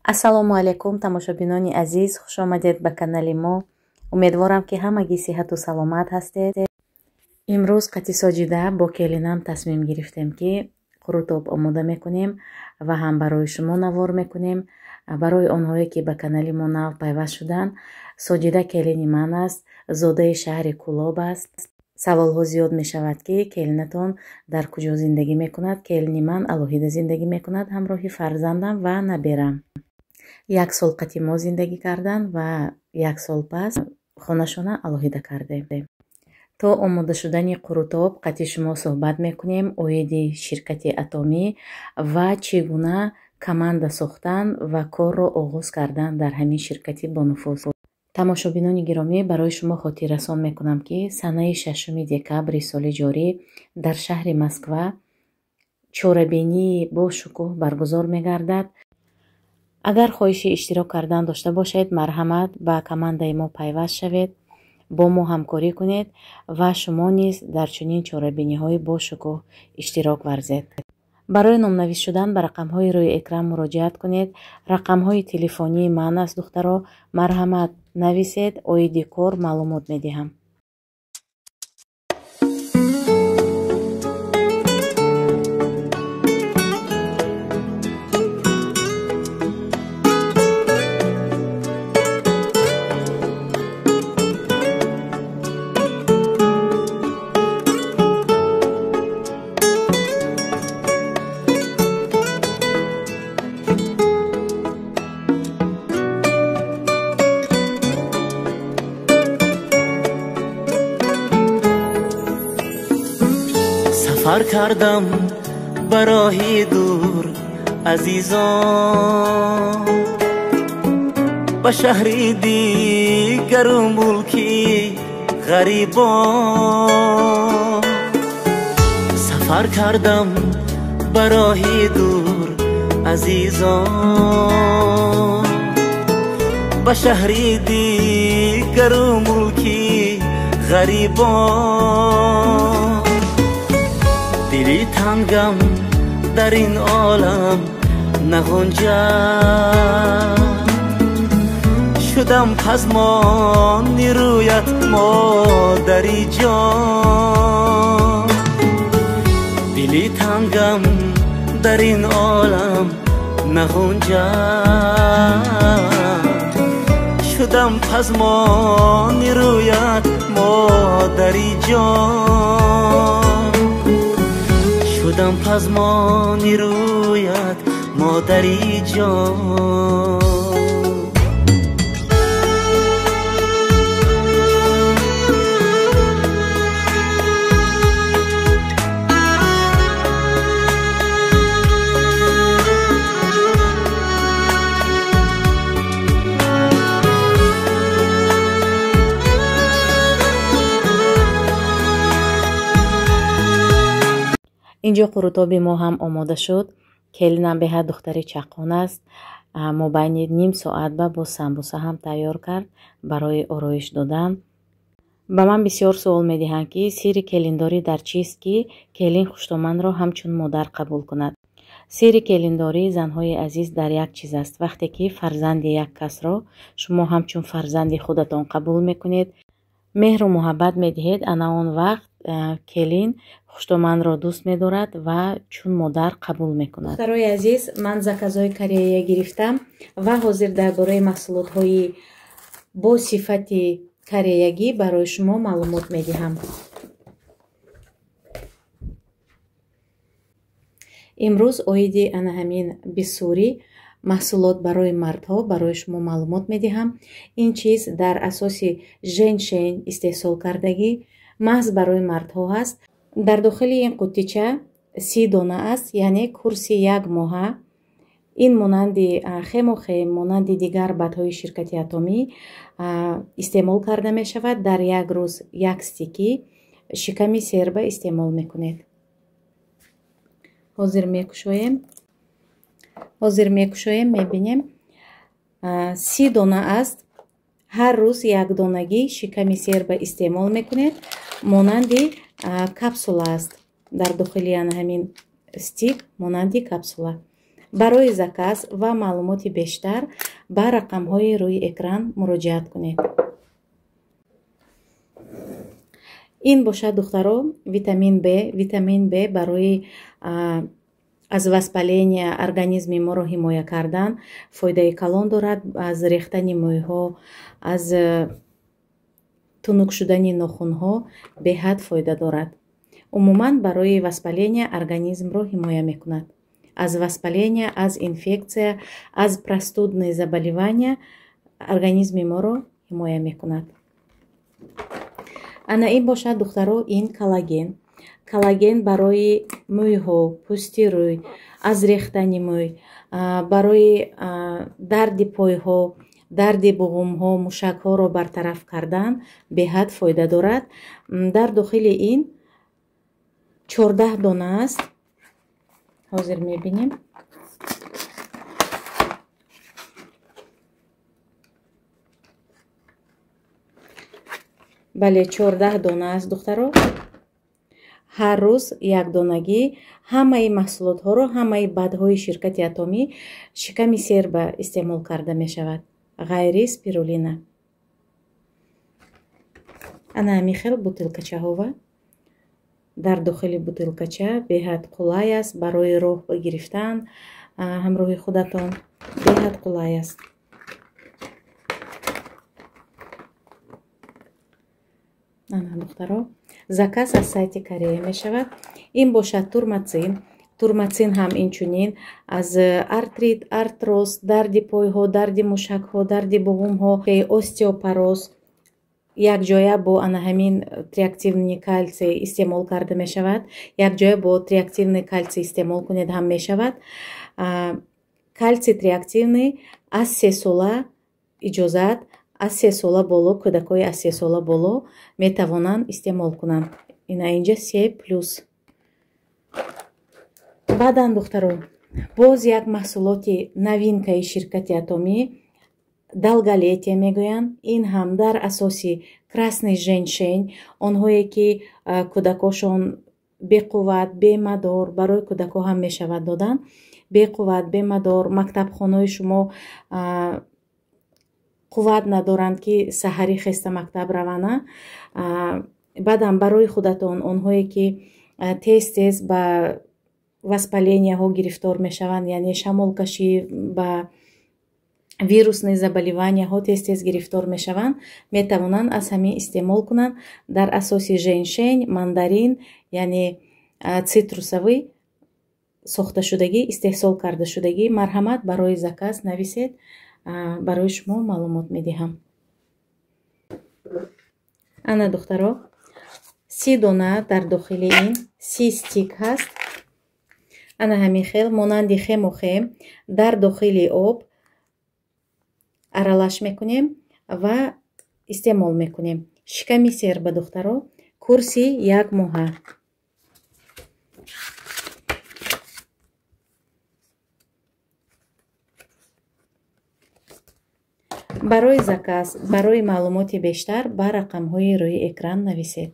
Ассалому алайкум, тамошобинони азиз, хуш омадед ба канали мо. Умедворам, ки ҳамагӣ сиҳату саломат ҳастед. Имрӯз қати Соҷида бо келинам тасмим гирифтем, ки қурутоб омода мекунем ва ҳам барои шумо навор мекунем. Барои онҳое, ки ба канали мо нав пайваст шуданд, Соҷида келини ман аст, зодаи шаҳри Кӯлоб аст. Саволҳо зиёд мешавад, ки келинатон дар куҷо зиндагӣ мекунад. Келини ман алоҳида зиндагӣ мекунад ҳамроҳи фарзандам ва наберам. Як сол қати мо зиндагӣ карданд ва як сол пас хонашона алоҳида кардем. То омода шудани қурутоб қати шумо суҳбат мекунем оиди ширкати Атомӣ ва чӣ гуна команда сохтан ва корро оғоз кардан дар ҳамин ширкати бонуфуз. Тамошобинони гиромӣ, барои шумо хотиррасон мекунам, ки санаи 6 декабри соли ҷорӣ дар шаҳри Москва чорабинии бошукӯҳ баргузор мегардад. Агар хоҳиши иштирок кардан дошта бошед, марҳамат, ба командаи мо пайваст шавед, бо мо ҳамкорӣ кунед ва шумо низ дар чунин чорабиниҳои бошукӯҳ иштирок варзед. Барои номнавис шудан ба рақамҳои рӯи экран муроҷиат кунед. Рақамҳои телефонии ман аст, духтаро, марҳамат, нависед, оиди кор маълумот медиҳам. Сафар кардам ба роҳи дур, азизон, ба шаҳри дигару мулки ғарибон. Сафар кардам ба роҳи дур, азизон, ба шаҳри дигару мулки ғарибон. Дили тангам дар ин олам нағунҷад, шудам пазмони рӯят, модари ҷон. Дили тангам дар ин олам нағунҷад, шудам пазмони рӯят, модари ҷон. Шудам пазмони рӯят, модари ҷон. Инҷо қурутоби мо ҳам омода шуд. Келинам беҳад духтари чаққон аст. Мобайни ним соат ба боз самбуса ҳам тайёр кард барои ороиш додан. Ба ман бисёр суол медиҳанд, ки сирри келиндорӣ дар чист, ки келин хуштоманро ҳамчун модар қабул кунад. Сирри келиндорӣ, занҳои азиз, дар як чиз аст. Вақте ки фарзанди як касро шумо ҳамчун фарзанди худатон қабул мекунед, меҳру муҳаббат медиҳед, ана он вақт келин хуштоманро дӯст медорад ва чун модар қабул мекунад. Духтарои азиз, ман заказҳои корея гирифтам ва ҳозир дар бораи маҳсулотҳои бо сифати кореягӣ барои шумо маълумот медиҳам. Имрӯз оиди ана ҳамин бисурӣ маҳсулот барои мардҳо барои шумо маълумот медиҳам. Ин чиз дар асоси женшен истеҳсол кардагӣ маҳз барои мардҳо ҳаст. Дар дохили ин қуттича 30 дона аст, яъне курси як моҳа. Ин монанди хемохем, монанди дигар бадҳои ширкати Атомӣ истеъмол карда мешавад. Дар як рӯз як стики шиками серба истеъмол мекунед. Ҳозир мекушоем. Ҳозир мекушоем, мебинем. 30 дона аст. Ҳар рӯз як донагӣ шиками серба истеъмол мекунед. Монанди капсула аст. Дар дохили ана ҳамин стик монанди капсула. Барои заказ ва маълумоти бештар ба рақамҳои рӯи экран муроҷиат кунед. Ин бошад, духтаро, витамин Б. Витамин Б барои аз воспаления организми моро ҳимоя кардан фоидаи калон дорад. Аз рехтани мӯйҳо, аз тунук шудани нохунҳо беҳад фоида дорад. Умуман барои воспаления организмро ҳимоя мекунад. Аз воспаления, аз инфекция, аз простудные заболевания организми моро ҳимоя мекунад. Ана ин бошад, духтаро, ин коллаген. Коллаген барои мӯйҳо, пӯсти рӯй, аз рехтани мӯй, барои дарди пойҳо, дарди буғумҳо, мушакҳоро бартараф кардан беҳад фоида дорад. Дар дохили ин 14 дона аст. Ҳозир мебинем. Бале, 14 дона аст, духтаро. Ҳар рӯз як донагӣ ҳамаи маҳсулотҳоро, ҳамаи бадҳои ширкати Атомӣ шиками серба истеъмол карда мешавад, ғайри спирулина. Ана ҳамин хел бутилкачаҳова. Дар дохили бутилкача беҳад қулай аст барои роҳ гирифтан ҳамроҳи худатон, беҳад қулай аст. Ана, духтаро, заказ аз сайти Корея мешавад. Ин бошад турмацин. Турмацин ҳам инчунин аз артрит, артроз, дарди пойҳо, дарди мушакҳо, дарди буғумҳо, остеопороз якҷоя бо ана ҳамин триактивный кальций истеъмол карда мешавад. Якҷоя бо триактивный кальций истеъмол кунед ҳам мешавад. Кальций триактивный аз 3 сола иҷозат, аз 3 сола боло, кӯдакҳои аз 3 сола боло метавонанд истеъмол кунанд. Ина инҷа 3+. Баъдан, духтаро, боз як маҳсулоти новинкаи ширкати Атомӣ, долголетие мегӯянд. Ин ҳам дар асоси красный женьшень. Онҳое ки кӯдакошон беқувват, бемадор, барои кӯдакҳо ҳам мешавад додан. Беқувват, бемадор, мактабхонаи шумо қувват надоранд ки саҳарӣ хеста мактаб равана. Баъдам барои худатон, онҳое ки тез-тез ба воспаленияҳо гирифтор мешаванд, яъне шамолкашӣ, ба вирусные заболеванияҳо тез-тез гирифтор мешаванд, метавонанд аз ҳамин истеъмол кунанд. Дар асоси женьшень, мандарин, яъне цитрусовый сохташудагӣ, истеҳсол кардашудагӣ. Марҳамат, барои заказ нависед, барои шумо маълумот медиҳам. Ана, духтаро, 30 дона дар дохили ин 30 стик ҳаст. Ана ҳамин хел монанди хему хем дар дохили об аралаш мекунем ва истеъмол мекунем. Шиками серба, духтаро, курси 1 моҳа. Барои заказ, барои маълумоти бештар ба рақамҳои рӯи экран нависед.